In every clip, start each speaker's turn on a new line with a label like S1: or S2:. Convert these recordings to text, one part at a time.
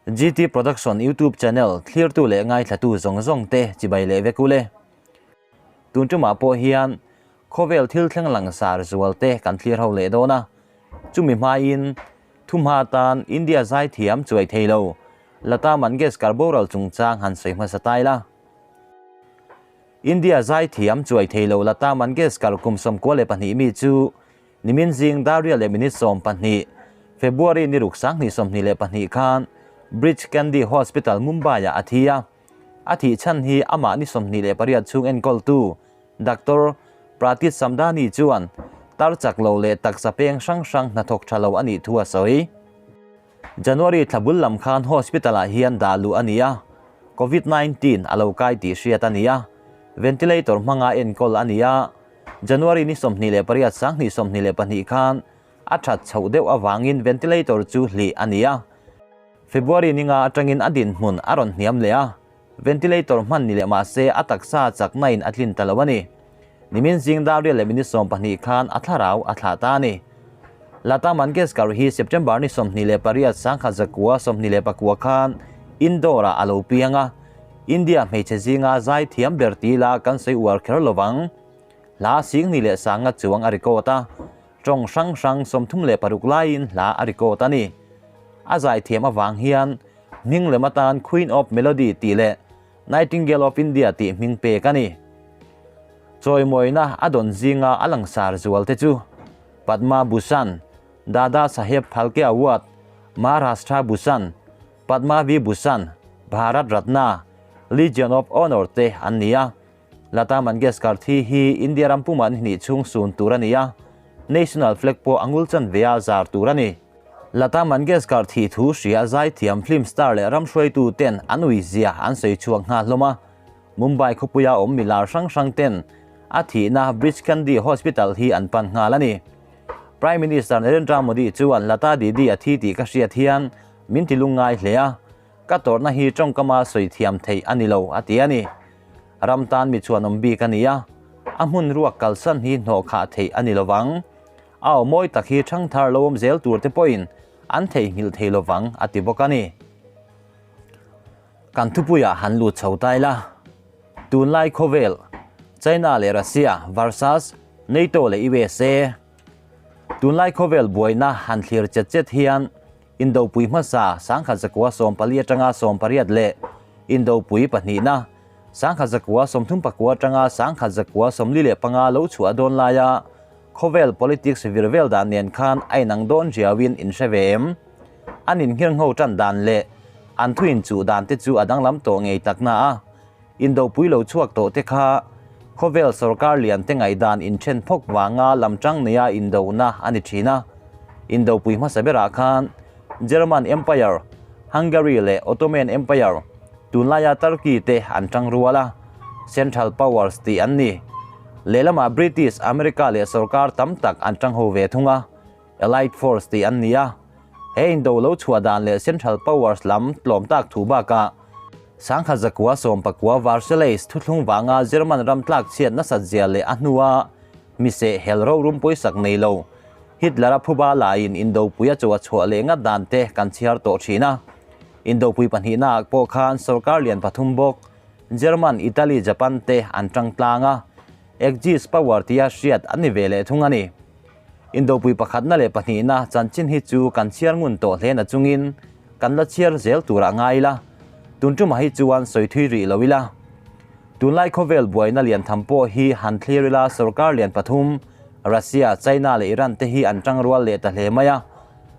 S1: GT Production YouTube channel thlirtu leh ngaithlatu zawng zawng te chibai leh vek ule. Tun tumah pawh hian khawvel thil thleng langsar zual te kan thlir ho leh dawn a, chumi hmain thumha tan India zaithiam chuai thei lo Lata Mangeshkar boral chungchang han sawi hmasa tai la. India zaithiam chuai thei lo Lata Mangeshkar kum 92 mi chu Nimin zing Daria leh minute 12, February ni ruk 2022 khan Breach Candy Hospital, Mumbai-ah a thi a. A thih chhan hi amah ni 28 chhung enkawltu Doctor Pratit Samdani chuan tar chak lo leh taksa peng hrang hrang hnathawk tha lo a nih thu a sawi. January thla bul lam khan hospital-ah hian dah luh a ni a, Covid 19 a lo kai tih hriat a ni a, ventilator hmanga enkawl a ni a. January ni 28 2022 khan a that chhoh deuh avangin ventilator chu hlih a ni a. February ninga atangin a dinhmun a rawn hniam leh a, ventilator hman ni leh mah se a taksa chakna in a tlin ta lo a ni. Nimin zing dar riat leh minute 12 khan a thlarau a thlah ta a ni. Lata Mangeshkar hi September ni 28 1929 khan Indore-ah a lo piang a, India hmeichhe zinga zai thiam ber ti ila kan sawi uar kher lovang. Hla singni leh sanga chuang a record a, tawng hrang hrang 36 laiin hla a record a ni. A zai thiam avang hian hming lem atan Queen of Melody tih leh Nightingale of India tih hming pek a ni. Chawimawina a dawn zinga a langsar zual te chu Padma Bhushan, Dada Saheb Phalke Award, Maharashtra Bhushan, Padma Vibhushan, Bharat Ratna, Legion of Honour te an ni a. Lata Mangeshkar thi hi India ram puma ni hnih chhung sun tur a ni a, National Flag pawh a ngul chan ve a zar tur a ni. Lata Mangeshkar thi thu hria zaithiam film star leh ram hruaitu ten an ui zia an sawi chhuak nghal hlawm a. Mumbai khawpuia awm milar hrang hrang ten a thihna Breach Candy Hospital hi an pan nghal a ni. Prime Minister Narendra Modi chuan Lata Didi a thi tih ka hriat hian min ti lungngai hle a, ka tawrhna hi tawngkama sawi thiam theih a ni lo, a ti a ni. Ram tan mi chuanawm bik a ni a, a hmun ruak kalsan hi hnawh khah theih a ni lovang. A aw mawi tak hi thangthar lo awm zel tur te pawhin an theihnghilh thei lovang, a ti bawk a ni. Kan thupuiah han lut chho ta ila, tunlai khawvel, China leh Russia versus NATO leh USA. Tunlai khawvel buaina han thlir chet chet hian Indopui hmasa 1914 atanga 18 leh Indopui pahnihna 1939 atanga 1945 lo chhuah dawn laia khawvel politics vir vel dan nen khan a inang dawn riauin in hre ve em? An inghirngho tan dan leh an thu inchuh dan te chu a danglam tawh ngei takna a, Indopui lo chhuak tawh te kha khawvel sorkar lian te ngaihdan inthen phawk vanga lamtang neia indona a ni thin a. Indopui hmasa berah khan German Empire, Hungary leh Ottoman Empire, tunlaia Turkey te an tang rual a, Central Powers tih an ni. Lehlamah British, America leh sorkar tam tak an tang ho ve thung a, Allied Force tih an ni a. He indo lo chhuah dan leh Central Powers lam tlawm tak thu bakah 1919 Versailles thuthlung vanga German ram tlak chhiat nasat zia leh a hnua mise hel rorum pawisak nei lo Hitler-a phuba laiin Indopui a chaw a chhuah leh ngat dan te kan chhiar tawh thin a. Indopui pahnihnaah pawh khan sorkar lian pathum bawk German, Italy, Japan te an tang tlang a, Axis power tia hriat an ni ve leh thung a ni. Indopui pakhatna leh pahnihna chanchin hi chu kan chhiar ngun tawh hle na chungin kan la chhiar zel turah ngai ila, tun tumah hi chuan sawi thui rih lo ila. Tunlai khawvel buaina lian tham pawh hi han thlir ila sorkar lian pathum, Russia, China leh Iran te hi an tangrual leh ta hle mai a,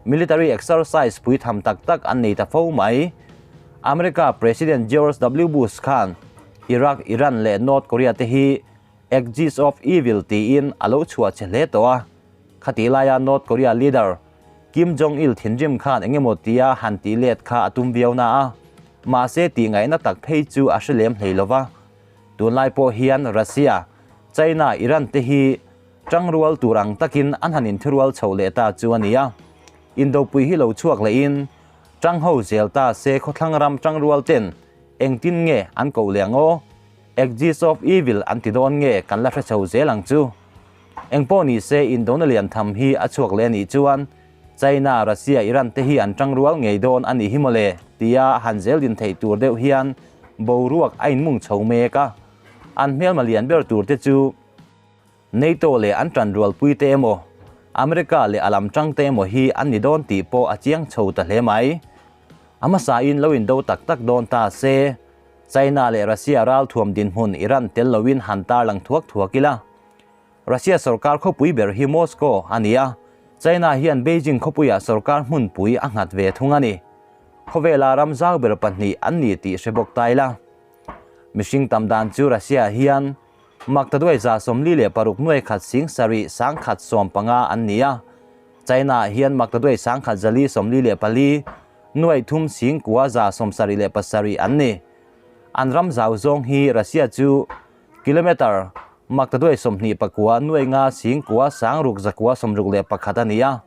S1: military exercise pui tham tak tak an nei ta fo mai. America President George W Bush khan Iraq, Iran leh North Korea te hi Axis of Evil tiin a lo chhuah che hle tawh a, khatih laia North Korea leader Kim Jong Il thinrim khan engemaw tia han tih let kha a tum viau na a, mahse tih ngaihna tak phei chu a hre lem hlei lova. Tunlai pawh hian Russia, China, Iran te hi tangrual tur ang takin an han inthirual chho leh ta chu a ni a. Indopui hi lo chhuak lehin tangho zel ta se khawthlang ram tangrual ten engtin nge an koh leh ang aw? Axis of Evil an ti dawn nge kan la hre chho zel ang chu. Engpawh ni se Indona lian tham hi a chhuak leh a nih chuan China, Russia, Iran te hi an tangrual ngei dawn a nih hi mawle tia han zel din theih tur deuh hian boruak a inmung chho mek a. An hmelma lian ber tur te chu NATO leh an tanrualpui te emaw, America leh a lam tang te emaw hi an ni dawn tih pawh a chiang chho ta hle mai. A hmasain lo indo tak tak dawn ta se, China leh Russia ralthuam dinhmun Iran tel loin han tarlang thuak thuak ila. Russia sorkar khawpui ber hi Moscow a ni a, China hian Beijing khawpuiah sorkar hmunpui a nghat ve thung a ni. Khawvela ram zau ber pahnih an ni tih hre bawk ta ila. Mihring tam dan chu Russia hian maktaduai 46 nuai khat sing sarih 10 15 an ni a, China hian maktaduai 1144 nuai thum sing kua 177 an ni. An ram zau zawng hi Russia chu Kilometre maktaduai 29 nuai nga sing kua sang ruk zakua 61 a ni a.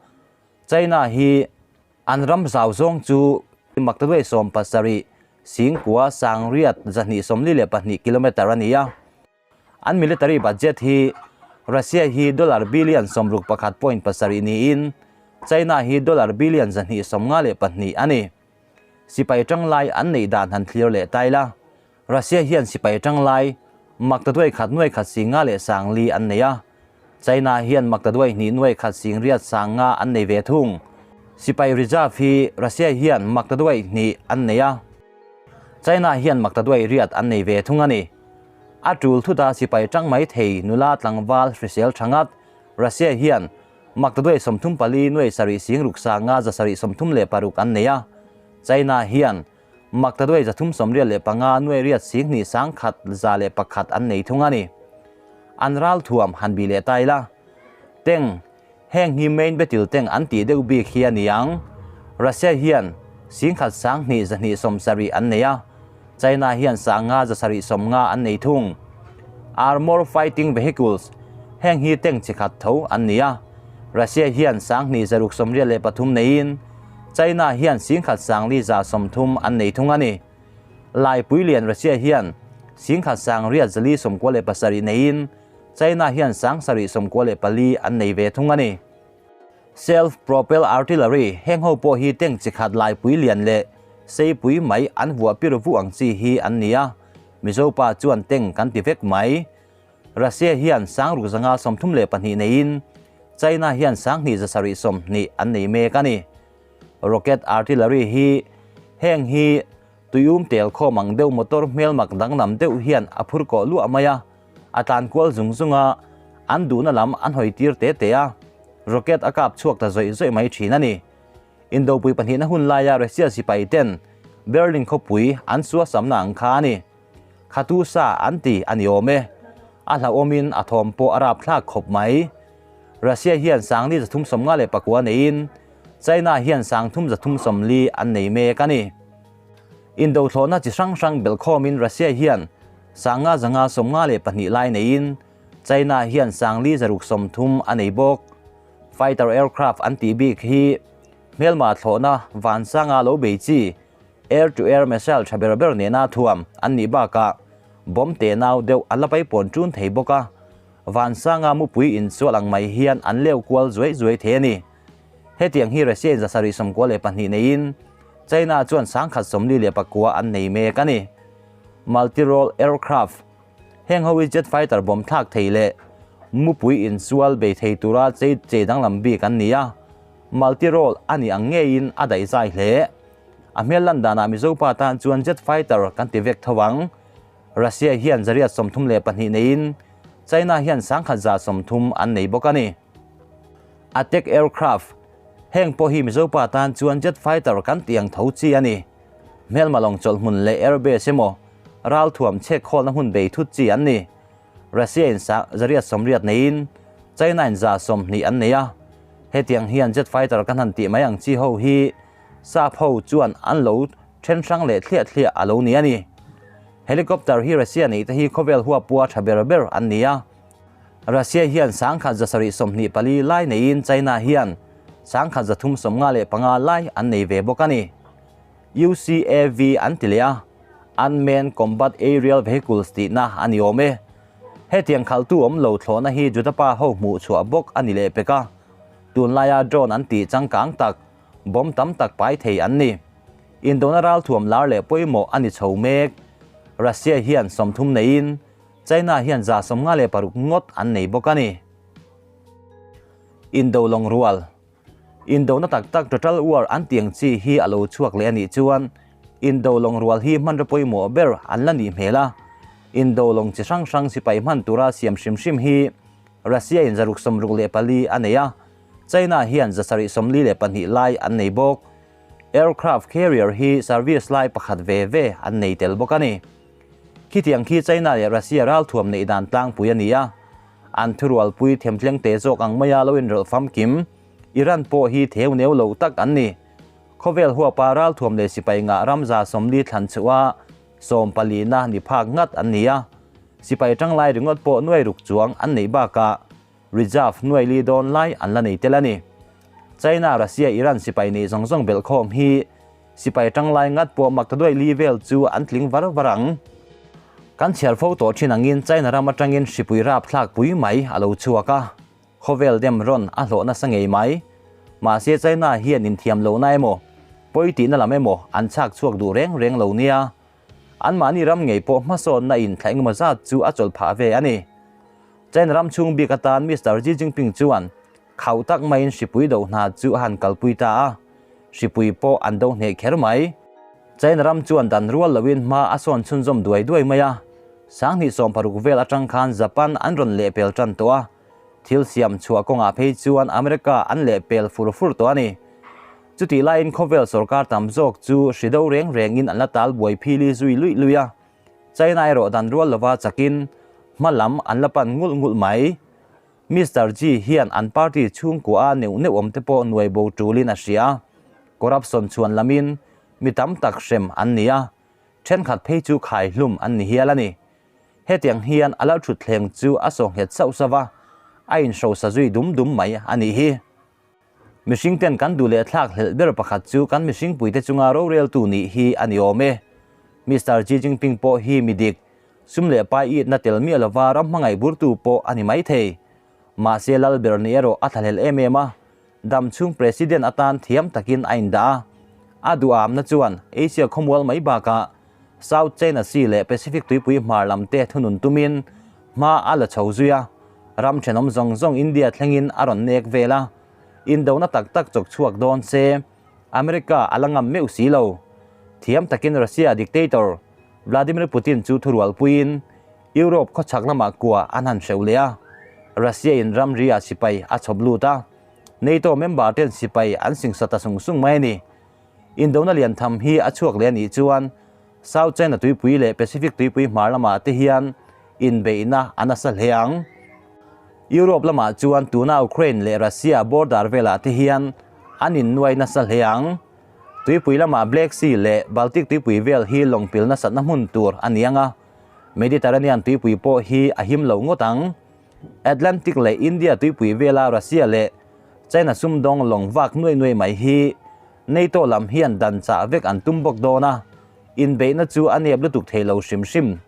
S1: China hi an ram zau zawng chu maktaduai 17 sing kua sang riat 242 kilometre a ni a. An military budget hi Russia hi dollar billion 61.7 niin China hi dollar billion 252 a ni. Sipai tanglai an nei dan han thlir leh tai la. Russia hian sipai tanglai maktaduai khat nuai khat singa leh sangli an nei a. China hian maktaduai hnih nuai khat sing riat sanga an nei ve thung. Sipai reserve hi Russia hian maktaduai hnih an nei a. China hian maktaduai riat an nei ve thung a ni. A tul thuta sipai tang mai thei nula tlangwal hrisel thangat Russia hian maktaduai 34 nuai sarih sing ruk sanga zasarih 36 an nei a. China hian maktaduai 385 nuai riat sing hnih sang khat za leh pakhat an nei thung a ni. An ral thuam han bi leh tai la. Teng heng hi main battle tank an ti deuh bik hi a ni ang. Russia hian sing khat sang hnih zahnih 70 an nei a. China hian sanga zasarih 50 an nei thung. Armor fighting vehicles heng hi tank chi khat tho an ni a. Russia hian sang hnih zaruk 83 neiin China hian sing khat sangli za 30 an nei thung a ni. Lai puilian Russia hian sing khat sang riat 497 neiin China hian sang sarih 94 an nei ve thung a ni. Self-propelled artillery heng ho pawh hi tank chi khat lai puilian leh sei pui mai an vuah pir vu ang chi hi an ni a. Mizopa chuan tank kan ti vek mai. Russia hian sang ruk zanga 32 neiin China hian sang hnih zasarih 20 an nei mek a ni. Rocket artillery hi heng hi tuium tel khawm ang deuh motor hmel mak danglam deuh hian a phur kawh luah mai a. A tlan kual zung zunga an duhna lam an hawi tir te te a. Rocket a kap chhuak ta zawih zawih mai thin a ni. Indopui pahnih na hun laia Russia sipai ten Berlin khawpui an chua samna ang kha a ni. Khatu sa an ti a ni awm e. A hlauhawmin a thawm pawh a rap thlak khawp mai. Russia hian sangli 359 neiin China hian sang thum 340 an nei mek a ni. Indo thlawhna chi hrang hrang bel khawmin Russia hian sanga zanga 52 lai neiin China hian sangli zaruk 30 a nei bawk. Fighter aircraft an ti bik hi hmelma thlawhna van sanga lo bei chi air to air missile tha ber ber nena thuam an ni baka bom te nau deuh an la pai pawn tun thei bawk a. Van sanga mupui in chual ang mai hian an leu kual zuai zuai the ani. Hetiang hi Russia in zasarih 92 neiin China chuan sang khat 49 an nei mek a ni. Multi-role aircraft heng ho hi jet fighter bomb thlak thei leh mupui in chual bei thei tura chei chei danglam bik an ni a. Multi-role ani ang ngeiin a daih zai hle. A hmel lan danah Mizopa tan chuan jet fighter kan ti vek thawang. Russia hian zariat 32 neiin China hian sang khat 130 an nei bawk a ni. Attack aircraft heng pawh hi Mizopa tan chuan jet fighter kan ti ang tho chi a ni. Hmelma lawng chawlh hmun leh airbase emaw ral thuam chek khawlna hmun bei thut chi an ni. Russia in sa zariat 80 neiin China in 120 an nei a. Hetiang hian jet fighter kan han ti mai ang chi ho hi sap ho chuan an lo then hrang leh thliah thliah a lo ni a ni. Helicopter hi Russia nei te hi khawvel hua pua tha ber ber an ni a. Russia hian sang khat zasarih 24 lai neiin China hian sang khat 355 lai an nei ve bawk a ni. UCAV an ti leh a. Unmanned Combat Aerial Vehicles tihna a ni awm e. Hetiang khaltu awm lo thlawhna hi Judapa ho hmuh chhuah bawk a ni leh pek a. Tunlaia drone an tih changkang tak, bomb tam tak pai thei an ni. Indona ralthuam lar leh pawimawh a ni chho mek. Russia hian 30 neiin China hian 56 ngawt an nei bawk a ni. Indo lawng rual. Indona tak tak total war an tiang chi hi a lo chhuak leh a nih chuan Indo lawng rual hi hmanraw pawimawh ber an la nih hmel a. Indo lawng chi hrang hrang sipai hman tura siam hrim hrim hi Russia in 664 a nei a, China hian 742 lai an nei bawk. Aircraft carrier hi service lai pakhat ve ve an nei tel bawk a ni. Khitiang khi China leh Russia ralthuam neih dan tlangpui a ni a, an thurualpui themtleng te zawk ang maia lo inrawlh famkim Iran pawh hi theu neu lo tak an ni. Khawvel huapa ralthuam leh sipai ngah ram 40 thlan chhuah a 14na ni phak ngat an ni a, sipai tanglai ringawt pawh nuai ruk chuang an neih bakah reserve nuai li dawn lai an la nei tel a ni. China, Russia, Iran sipai neih zawng zawng belhkhawm hi Sipai tanglai ngat pawh mak ta duai li vel chu an tling var var ang. Kan chhiar fo tawh thin angin China ram atangin hripui rap thlak pui mai a lo chhuak a, khawvel dem rawn a hlawh nasa ngei mai. Mahse China hian inthiam lohna emaw, pawi tihna lam emaw an chhak chhuak duh reng reng lo nia. Anmahni ram ngei pawh hmasawnna in thla engemaw zat chu a chawlh phah ve a ni. China ram chhung bik atan Mister Xi Jinping chuan Khauh tak maiin hripui do hna chu a han kalpui ta a, hripui pawh an do hneh kher mai. China ram chuan dan rual loin hma a sawn chhunzawm duai duai mai a, 2016 vel atang khan Japan an rawn lehpel tan tawh a, thil siam chhuah kawngah phei chuan America an lehpel fur fur tawh a ni. Chutih laiin khawvel sorkar tam zawk chu hri do reng rengin an la tal buai phili zui luih luih a, China erawh dan rual lova chakin hma lam an la pan ngulh ngulh mai. Mister Xi hian an party chhungkua a neuh neuh awm te pawh nuai bo tulin a hria a, corruption chhuan lamin mi tam tak hrem an ni a, thenkhat phei chu khai hlum an ni hial a ni. Hetiang hian a lo thut thleng chu a saw nghet sauh sauh a, a inhrosa zui dum dum mai a nih hi. Mihring ten kan duh leh thlak hlelh ber pakhat chu kan mihring puite chunga roreltu nih hi a ni awm e. Mister Xi Jinping pawh hi mi dik, sum leh pai itna tel miah lova ram hmangaih burtu pawh a ni mai thei. Mahse lal ber nih erawh a thlahlel em em a, dam chhung President atan thiam takin a indah a. A duhamna chuan Asia khawmual mai bakah South China Sea leh Pacific tuipui hmar lam te thunun tumin hma a la chho zui a, ram thenawm zawng zawng India thlengin a rawn nek vel a, indona tak tak chawk chhuak dawn se America a la ngam meuh si lo. Thiam takin Russia dictator Vladimir Putin chu thurualpuiin Europe khawchhak lamah kua an han hreuh leh a, Russia in ramri ah sipai a chhawp lut a, NATO member ten sipai an singsa ta sung sung mai a ni. Indona lian tham hi a chhuak leh a nih chuan South China tuipui leh Pacific tuipui hmar lamah te hian inbeihna a nasa hle ang. Europe lamah chuan tuna Ukraine leh Russia border velah te hian an innuai nasa hle ang. Tuipui lamah Black Sea leh Baltic tuipui vel hi lawngpil nasatna hmun tur a ni ang a, Mediterranean tuipui pawh hi a him lo ngawt ang. Atlantic leh India tuipui vela Russia leh China sumdawng lawng vak nuai nuai mai hi NATO lam hian dan chah vek an tum bawk dawn a, inbeihna chu a nep lutuk thei lo hrim hrim.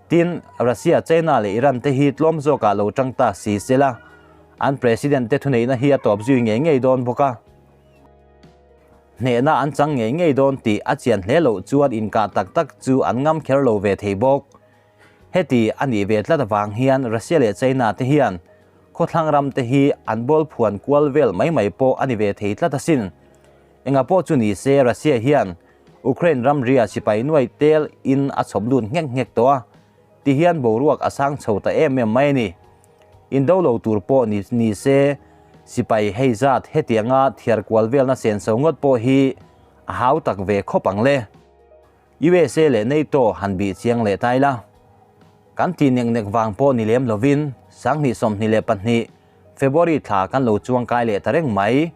S1: Tin, Russia, China leh Iran te hi tlawm zawkah lo tang ta si sela, an President te thuneihna hi a tawp zui ngei ngei dawn bawk a. Hnehna an chang ngei ngei dawn tih a chian hle loh chuan inkah tak tak chu an ngam kher lo ve thei bawk. Heti a nih ve tlat avang hian Russia leh China te hian khawthlang ram te hi an bawl phuan kual vel mai mai pawh a ni ve thei tlat asin. Enga pawh chu ni se Russia hian Ukraine ramria sipai nuai tel in a chhawp lut nghek nghek tawh a, ti hian boruak a sang chho ta em em mai a ni. Indo lo tur pawh ni ni se sipai hei zat hetianga thiar kual velna senso ngawt pawh hi a hau tak ve khawp ang le. USA leh NATO han bih chiang leh ta ila. Kan ti nek nek vang pawh ni lem lovin 2022 February thla kan lo chuang kai leh ta reng mai.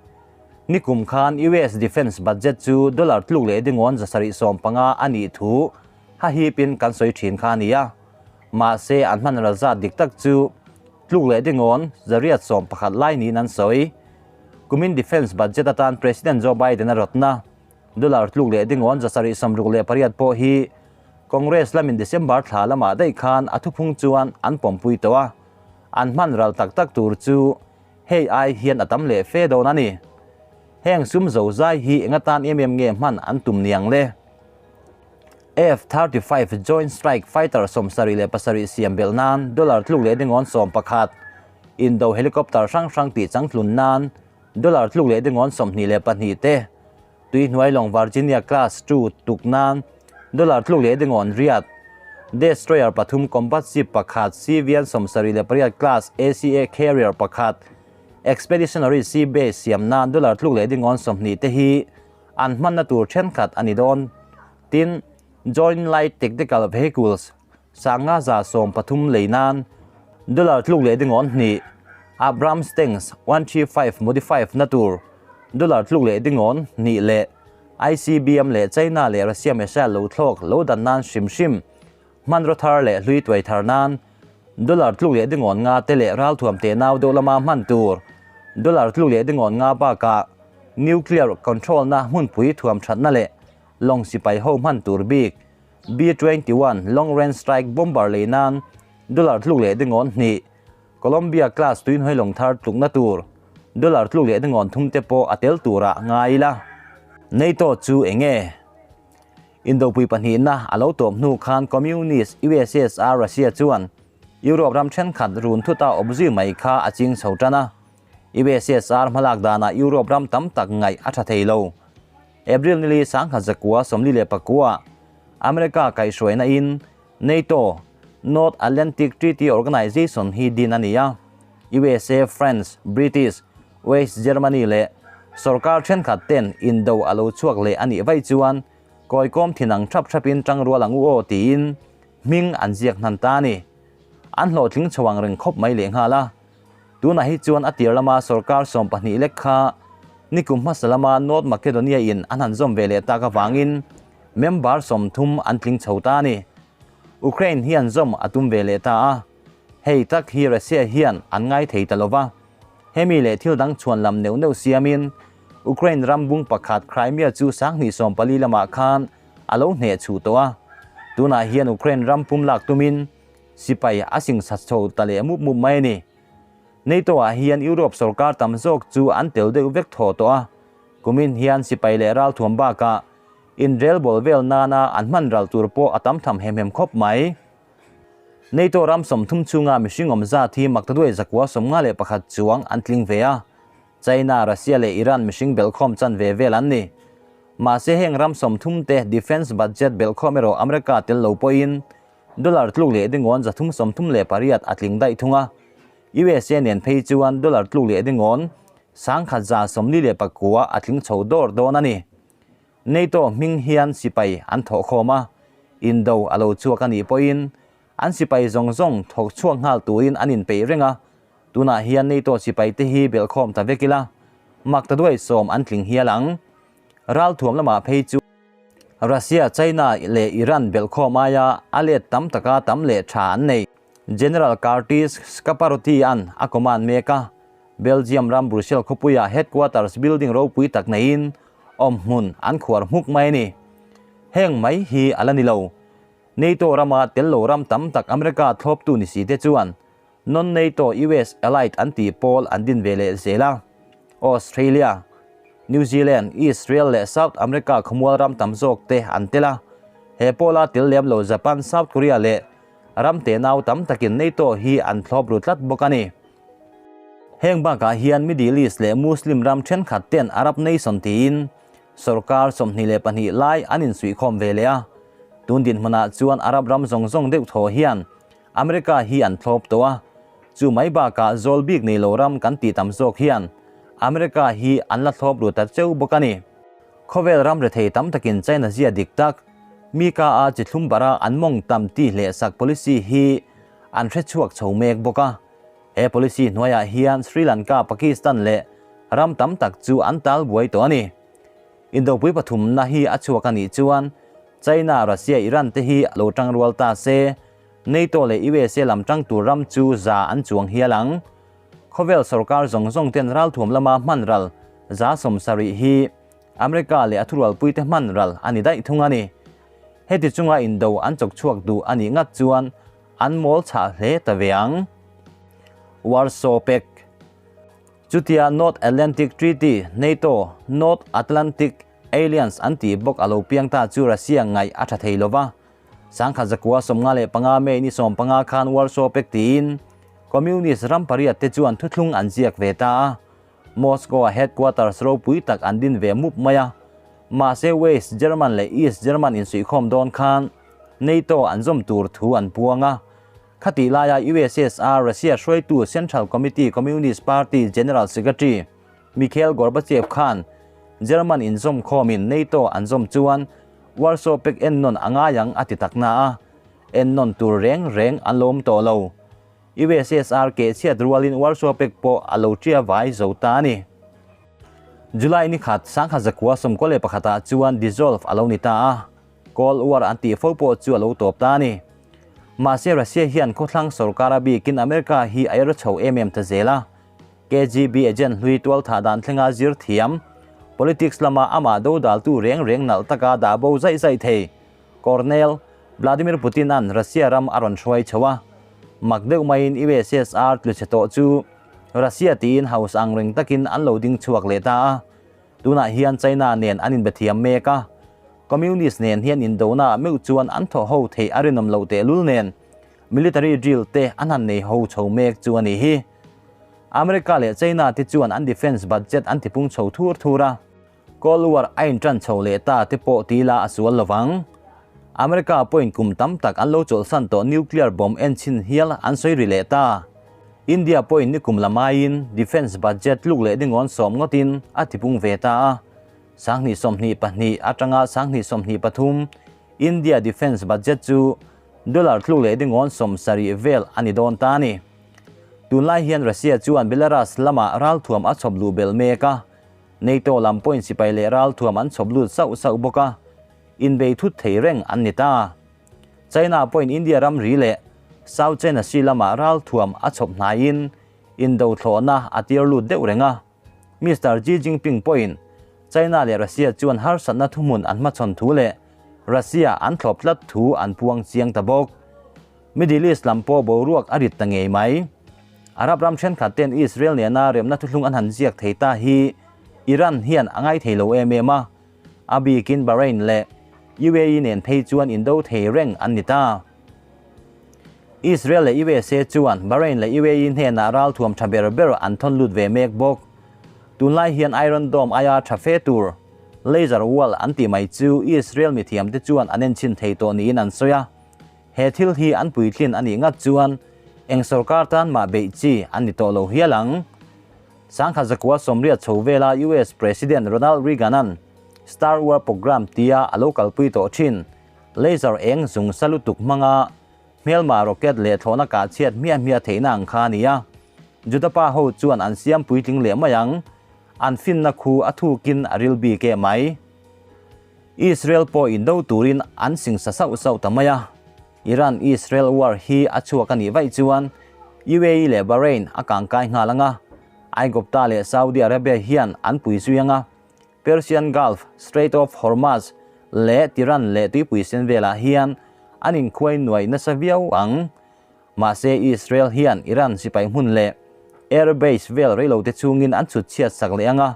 S1: Nikum khan US Defence Budget chu dollar tluk leh dingawn 715 a nih thu ha hipin kan sawi thin kha a ni a. Mahse an hman ral zat dik tak chu tluk leh dingawn 811 lai niin an sawi. Kumin Defence Budget atan President Joe Biden a rawtna Dollar tluk leh dingawn 768 pawh hi Congress lamin December thla lamah daih khan a thuphung chuan an pawmpui tawh a, an hman ral tak tak tur chu Hei ai hian a tam leh fe dawn a ni. Heng sum zo zai hi eng atan em em nge hman an tum niang le? F-35 Joint Strike Fighter 77 siam belh nan dollar tluk leh dingawn 11, Indo helicopter hrang hrang tih changtlun nan dollar tluk leh dingawn 22 te, Tuihnuai lawng Virginia Class ii tuk nan dollar tluk leh dingawn riat, Destroyer pathum combat ship pakhat CVN 78 class ACA carrier pakhat, Expeditionary Sea Base siam nan dollar tluk leh dingawn 20 te hi an hmanna tur thenkhat a ni dawn. Tin, Joint Light Tactical Vehicles 513 lei nan dollar tluk leh dingawn hnih, Abrams Tanks 135 modified na tur dollar tluk leh dingawn hnih leh ICBM leh China leh Russia missile lo thlawk lo dan nan hrim hrim hmanraw thar leh hlui tuai thar nan dollar tluk leh dingawn nga te leh ralthuam te nau deuh lama hman tur dollar tluk leh dingawn nga bakah nuclear control na hmunpui thuam thatna leh lawng sipai ho hman tur bik B-21 Long Range Strike Bomber lei nan dollar tluk leh dingawn hnih, Columbia class tuinhawih lawng thar tlukna tur dollar tluk leh dingawn thum te pawh a tel turah ngai ila. NATO chu eng nge? Indopui pahnihna a lo tawp hnu khan Communist USSR Russia chuan Europe ram thenkhat run thuta awp zui mai kha a ching chho tan a. USSR hmalak danah Europe ram tam tak ngaih a tha thei lo. April nili 1949 America kaihhruaina in NATO, North Atlantic Treaty Organization, hi din a ni a. USA, France, British, West Germany leh sorkar thenkhat ten indo a lo chhuak leh a nih vaih chuan kawikawm thin ang thap thapin tangrual ang u aw tiin hming an ziak hnan ta a ni. An hlawhtling chho ang reng khawp mai lehnghal a. Tunah hi chuan a tir lama sorkar 12 lek kha nikum hmasa lama North Macedonia in an han zawm ve leh tak avangin member 30 an tling chho ta a ni. Ukraine hian zawm a tum ve leh ta a, hei tak hi Russia hian an ngai thei ta lova. Hemi leh thil dang chhuan lam neuh neuh siamin Ukraine ram bung pakhat Crimea chu 2014 lamah khan a lo hneh chhuh tawh a, tunah hian Ukraine ram pum lak tumin Sipai a singsa chho ta leh mup mup mai a ni. NATO ah hian Europe sorkar tam zawk chu an tel deuh vek thaw tawh a, kumin hian sipai leh ralthuam bakah inrelbawl vel nana an hman ral tur pawh a tam tham hem hem khawp mai. NATO ram 30 chhunga mihring awm zat hi maktaduai 951 chuang an tling ve a, China, Russia leh Iran mihring belhkhawm chan ve vel an ni. Mahse heng ram 30 te defence budget belhkhawm erawh America tel lo pawhin Dollar tluk leh dingawn 338 a tling daih thung a, USA nen phei chuan dollar tluk leh dingawn 1149 a tling chho dawr dawn a ni. NATO hming hian sipai an thawh khawm a, indo a lo chhuak a nih pawhin an sipai zawng zawng thawk chhuak nghal turin an inpeih reng a, tunah hian NATO sipai te hi belhkhawm ta vek ila mak ta duai sawm an tling hial ang. Ralthuam lamah phei chu Russia, China leh Iran belhkhawm aia a let tam taka tam leh tha an nei. General Curtis Scaparrotti-a'n a command mek a, Belgium ram Brussels khawpuia headquarters building ropui tak neiin awmhmun an khuar hmuk mai a ni. Heng mai hi a la ni lo. NATO rama tel lo ram tam tak America thlawptu ni si te chuan Non-NATO US allied an tih pawl an din ve leh zel a. Australia, New Zealand, Israel leh South America khawmual ram tam zawk te an tel a. He pawla tel lem lo Japan, South Korea leh ram tenau tam takin NATO hi an thlawp ru tlat bawk a ni. Heng bakah hian Middle East leh Muslim ram thenkhat ten Arab nation tiin sorkar 22 lai an insuihkhawm ve leh a. Tun dinhmunah chuan Arab ram zawng zawng deuh thaw hian America hi an thlawp tawh a, chu mai bakah zawl bik nei lo ram kan tih tam zawk hian America hi an la thlawp ru ta cheu bawk a ni. Khawvel ram rethei tam takin China zia dik tak, mi ka a chi thlum bara an mawng tam ti hleh sak policy hi an hre chhuak chho mek bawk a. He policy hnuaiah hian Sri Lanka, Pakistan leh ram tam tak chu an tal buai tawh a ni. Indopui pathumna hi a chhuak a nih chuan China, Russia, Iran te hi lo tangrual ta se, NATO leh USA lam tang tur ram chu za an chuang hial ang. Khawvel sorkar zawng zawng ten ralthuam lama hman ral 70% hi America leh a thurualpui te hman ral a ni daih thung a ni. Heti chunga indo an chawk chhuak duh a nih ngat chuan an mawl chhah hle ta ve ang. Warsaw Pact. Chutia North Atlantic Treaty, NATO, North Atlantic Alliance an tih bawk a lo piang ta chu Russia ngaih a tha thei lova. Sangkhat zakua 55 May ni 15 khan Warsaw Pact tiin Communist ram pariat te chuan thuthlung an ziak ve ta a. Moscow-a headquarters ropui tak an din ve mup mai a. Mahse West German leh East German insuihkhawm dawn khan NATO an zawm tur thu an puang a. Khatih laia USSR Russia hruaitu Central Committee Communist Party General Secretary Mikhail Gorbachev khan German inzawmkhawmin NATO an zawm chuan Warsaw Pact ennawn a ngai ang a ti tak na a, ennawn tur reng reng an lo awm tawh lo. USSR kehchhiat rualin Warsaw Pact pawh a lo tia vai zo ta a ni. July ni khat 1991 ah chuan dissolve a lo ni ta a. Cold War an tih fo pawh chu a lo tawp ta a ni. Mahse Russia hian khawthlang sorkar a bikin America hi a er chho em em ta zel a. KGB agent hlui tualthah dan thlenga zir thiam, politics lama amah dodaltu reng reng nalh taka dah bo zaih zaih thei Colonel Vladimir Putin-a'n Russia ram a rawn hruai chho a. Mak deuh maiin USSR tluchhe tawh chu Russia tiin house ang reng takin an lo ding chhuak leh ta a. Tunah hian China nen an inbethiam mek a, Communist nen hian indona meuh chuan an thaw ho theih a rinawm loh tehlul nen military drill te an han nei ho chho mek chu a nih hi. America leh China te chuan an defence budget an tipung chho thur thur a, Cold War a intan chho leh ta te pawh ti ila a sual lovang. America pawhin kum tam tak an lo chawlhsan tawh nuclear bomb enchhin hial an sawi ri leh ta. India pawhin nikum lamaiin defence budget tluk leh dingawn sawm ngawtin a tipung ve ta a, 2022 atanga 2023 India defence budget chu dollar tluk leh dingawn 70 vel a ni dawn ta a ni. Tunlai hian Russia chuan Belarus lamah ralthuam a chhawp luh belh mek a, NATO lam pawhin sipai leh ralthuam an chhawp lut sauh sauh bawk a, inbei thut thei reng an ni ta. China pawhin India ramri leh South China Sea lamah ralthuam a chhawp hnaiin indo thlawhna a tir lut deuh reng a. Mister Xi Jinping pawhin China leh Russia chuan harsatna thuhmun an hmachhawn thu leh Russia an thlawp tlat thu an puang chiang ta bawk. Middle East lam pawh boruak a rit ta ngei mai. Arab ram thenkhat ten Israel nena remna thuthlung an han ziak thei ta hi Iran hian a ngaithei lo em em a. A bikin Bahrain leh UAE nen phei chuan indo thei reng an ni ta. Israel leh USA chuan Bahrain leh UAE hnenah ralthuam tha ber ber an thawn lut ve mek bawk. Tunlai hian Iron Dome aia tha fe tur Laser Wall an tih mai chu Israel mithiamte chuan an enchhin thei tawh niin an sawi a. He thil hi an puitlin a nih ngat chuan eng sorkar tan mah beih chi an ni tawh lo hial ang. 1980 chho vela US President Ronald Reagan-a'n Star War Program tia a lo kalpui tawh thin laser eng zung sa lutuk hmanga hmelma rocket leh thlawhna kah chhiat hmiah hmiah theihna ang kha a ni a. Juda pa ho chuan an siam puitling leh mai ang, an finna khu a thukin a ril bik em mai. Israel pawh indo turin an singsa sauh sauh ta mai a. Iran-Israel war hi a chhuak a nih vaih chuan UAE leh Bahrain a kangkai nghal ang a, Aigupta leh Saudi Arabia hian an pui zui ang a, Persian Gulf, Strait of Hormuz leh Tiran leh tuipui sen velah hian an inkhuai nuai nasa viau ang. Mahse Israel hian Iran sipai hmun leh air base vel reilote chungin an chhut chhiat sak leh ang a,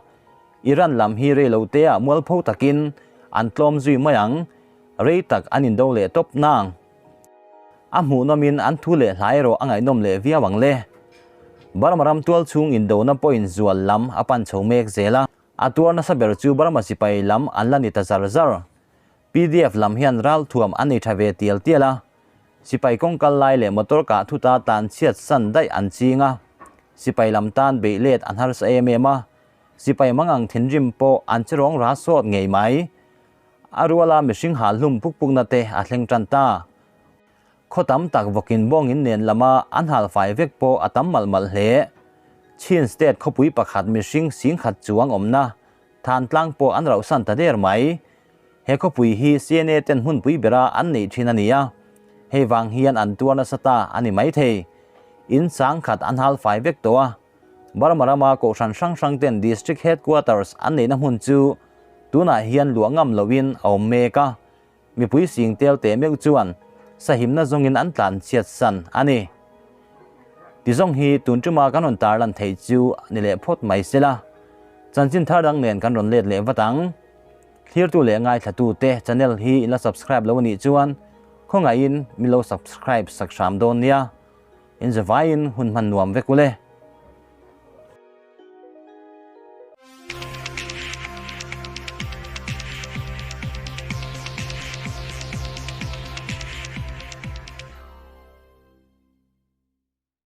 S1: Iran lam hi reiloteah mualpho takin an tlawm zui mai ang. Rei tak an indo leh tawp nang. A hmuhnawmin an thu leh hla erawh a ngaihnawm leh viau ang le. Burma ram tual chhung indona pawhin zual lam a pan chho mek zel a. A tuar nasa ber chu Burma sipai lam an la ni ta zar zar. PDF lam hian ralthuam an nei tha ve tial tial a. Sipai kawngkal lai leh motor kah thuta tan chhiat san daih an ching a. Sipai lam tan beih let an harsa em em a. Sipai mangang thinrim pawh an che rawng ra sawt ngei mai. A ruala mihring hal hlum puk pukna te a thleng tan ta. Khaw tam tak vawkin bawngin nen lama an hal fai vek pawh a tam malh malh hle. Chin State khawpui pakhat mihring singkhat chuang awmna Thantlang pawh an rauhsan ta der mai. He khawpui hi CNA ten hmunpui bera an neih thin a ni a, hei vang hian an tuar nasa ta a ni maithei. In sangkhat an hal fai vek tawh a. Burma rama kohhran hrang hrang ten District Headquarters an neihna hmun chu tunah hian luah ngam loin a awm mek a, mipui sing tel teh meuh chuan sahimna zawngin an tlan chhiat san a ni. Ti zawng hi tun tuma kan rawn tarlan theih chu ni leh phawt mai sela. Chanchin thar dang nen kan rawn let leh vat ang. Thlirtu leh ngaithlatu te channel hi in la subscribe lo anih chuan khawngaihin min lo subscribe sak hram dawn nia. In zavaiin hun hman nuam vek ule.